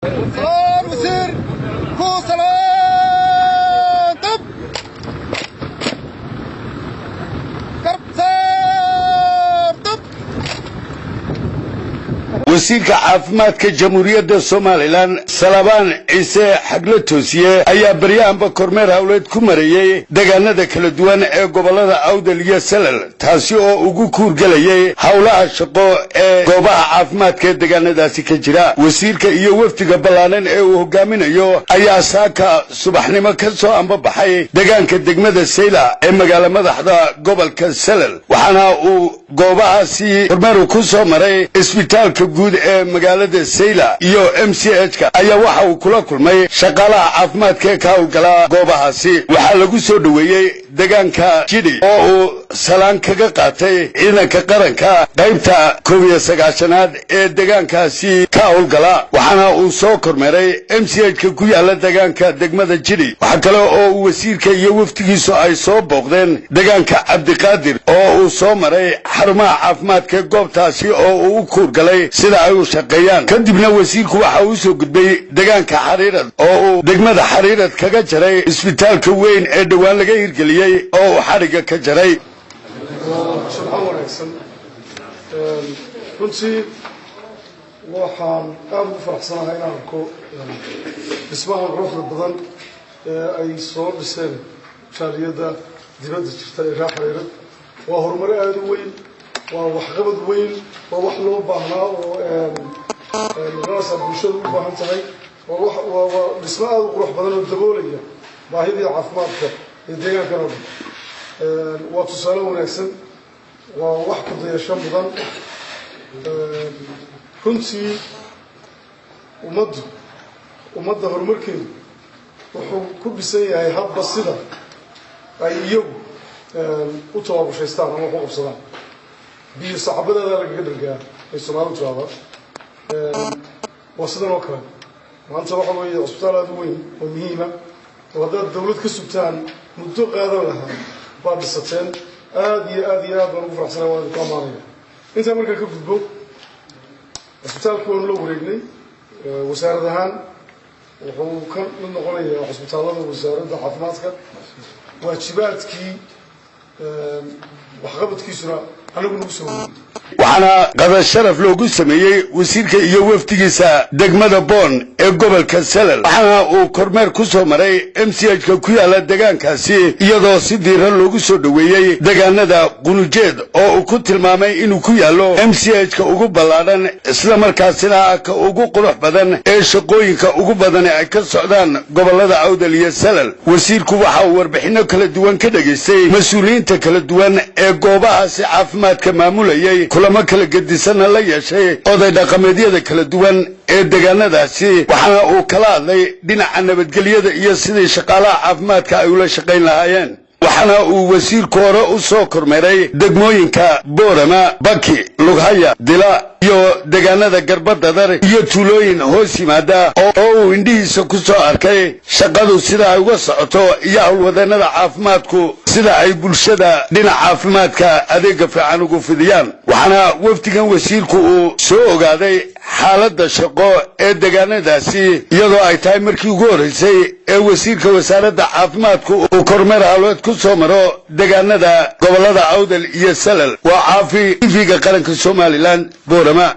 Wasiir ku salaan dab garabsaar dab. Wasiirka caafimaadka Jamhuuriyadda Somaliland, Salabaan Ciise Xagle Toosiye, ayaa baryahanba kormeer howleed ku marayey deegaanada kala duwan ee gobollada Awdal iyo Salal, taasi oo ugu kuurgelayay howlaha shaqo ee goobaha caafimaadka ee deegaanadaasi ka jira. Wasiirka iyo wafdiga ballaaran ee uu hogaaminayo ayaa saaka subaxnimo ka soo ambabaxay deegaanka degmada Sayla ee magaala madaxda gobolka Salal, waxaana uu goobahaasi kormeeru ku soo maray isbitaalka guud ee magaalada Sayla iyo MCH ka ayaa waxa uu kula kulmay shaqaalaha caafimaadka ee ka howlgala goobahaasi. Waxaa lagu soo dhoweeyey deegaanka Jidhi oo uu salaan kaga qaatay ciidanka qaranka qaybta 91aad ee deegaankaasi ka howlgala, waxaana uu soo kormeeray MCH ka ku yaala deegaanka degmada Jidhi. Waxaa kale oo uu wasiirka iyo wafdigiisu ay soo booqdeen deegaanka Cabdiqaadir oo uu soo maray xarumaha caafimaadka goobtaasi oo uu u kuurgalay sida ay u shaqeeyaan. Kadibna wasiirku waxa uu usoo gudbay deegaanka Xariirad oo uu degmada Xariirad kaga jaray isbitaalka weyn ee dhowaan laga hirgeliyey oo uu xadhigga ka jaray. Subxaan wanaagsan. Runtii waxaan aada ugu faraxsanahay inaan arko dhismahan quruxda badan ee ay soo dhiseen jaaliyadda dibadda jirta ee reer Xariirad. Waa horumar aada u weyn, waa waxqabad weyn, waa wax loo baahnaa oo magaranaysaa bulshadu u baahan tahay. Waa dhismo aada u qurux badan oo daboolaya baahidii caafimaadka ee deegaankan oo dhan. Waa tusaale wanaagsan, waa wax ku dayasho mudan. Runtii ummadda horumarkeedu wuxuu ku dhisan yahay hadba sida ay iyagu u tabaabushaystaan ama wax u qabsadaan. Biyo sacabadaada lagaga dhargaa ay Soomaalidu tiraahdaa. Waa sidan oo kale. Maanta waxa weeye cusbitaal aada u weyn oo muhiima oo haddaad dawlad ka sugtaan muddo qaadan lahaa baad dhisateen. Aada iyo aada iyo aad baan ugu faraxsanay, waan idinku ammaanaya. Intaa markaa ka gudbo, cusbitaalkii waanu la wareegnay wasaarad ahaan. Wuxuu ka mid noqonayaa cusbitaallada wasaaradda caafimaadka, waajibaadkii waxqabadkiisuna anagu nagu soo wareegay. Waxaana qada sharaf loogu sameeyey wasiirka iyo wafdigiisa degmada Boon ee gobolka Salal, waxaana uu kormeer ku soo maray MCH ka ku yaala deegaankaasi, iyadoo si diiran loogu soo dhoweeyey deegaanada Qunujeed oo uu ku tilmaamay inuu ku yaallo MCH ka ugu ballaadhan, isla markaasina ka ugu qurux badan ee shaqooyinka ugu badan ay ka socdaan gobollada Awdal iyo Salal. Wasiirku waxa uu warbixinno kala duwan ka dhegaystay mas-uuliyiinta kala duwan ee goobahaasi caafimaadka maamulayay, kulamo kala gedisanna la yeeshay oday dhaqameedyada kala duwan ee deegaanadaasi, waxaana uu kala hadlay dhinaca nabadgelyada iyo sidii shaqaalaha caafimaadka ay ula shaqayn lahaayeen. Waxaana uu wasiirku hore u soo kormeeray degmooyinka Boorama, Baki, Lughaya, Dila iyo deegaanada Garbadadar iyo tuulooyin hoos yimaada oo uu indhihiisa ku soo arkay shaqadu sida ay uga socoto iyo howlwadeennada caafimaadku sida ay bulshada dhinaca caafimaadka adeega fiican ugu fidiyaan. Waxaana wafdigan wasiirku uu soo ogaaday xaaladda shaqo ee deegaanadaasi, iyadoo ay tahay markii ugu horraysay ee wasiirka wasaaradda caafimaadku uu kormeer howleed ku soo maro deegaanada gobollada Awdal iyo Salal. Waa Caafi, TV-ga Qaranka Somaliland, Boorama.